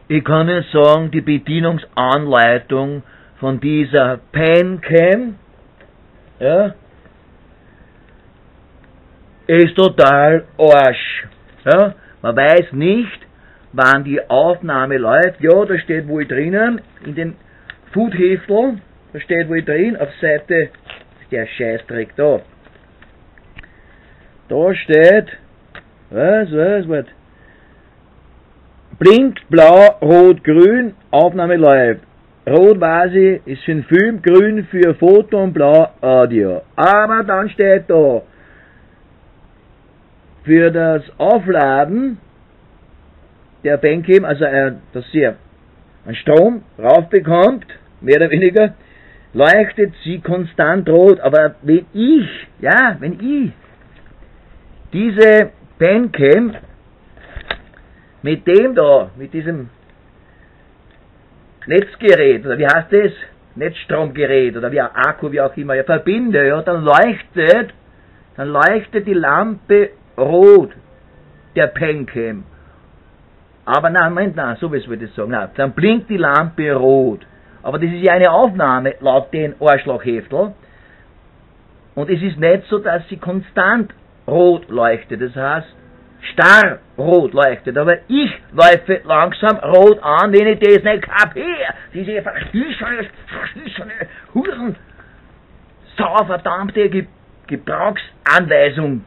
Ich kann Ihnen sagen, die Bedienungsanleitung von dieser Pancam, ja, ist total Arsch. Ja, man weiß nicht, wann die Aufnahme läuft. Ja, da steht wohl drinnen, in den Foodheftel, da steht wohl drin, auf Seite, der Scheißdreck da. Da steht, was? Blinkt blau, rot, grün, Aufnahme läuft. Rot weiß ich, ist für den Film, grün für Foto und blau Audio. Aber dann steht da, für das Aufladen der Pancam, also dass sie einen Strom raufbekommt, mehr oder weniger, leuchtet sie konstant rot. Aber wenn ich, ja, wenn ich diese Pancam mit dem da, mit diesem Netzgerät, oder wie heißt das? Netzstromgerät, oder wie Akku, wie auch immer, ja, verbinde, ja, dann leuchtet die Lampe rot, der Pancam. Aber nein, Moment, nein, so wie würde ich sagen, nein, dann blinkt die Lampe rot. Aber das ist ja eine Aufnahme laut den Arschlochheftel. Und es ist nicht so, dass sie konstant rot leuchtet, das heißt, starr rot leuchtet. Aber ich läufe langsam rot an, wenn ich das nicht kapiere. Diese verschissene, verschissene Huren, sauverdammte Gebrauchsanweisung.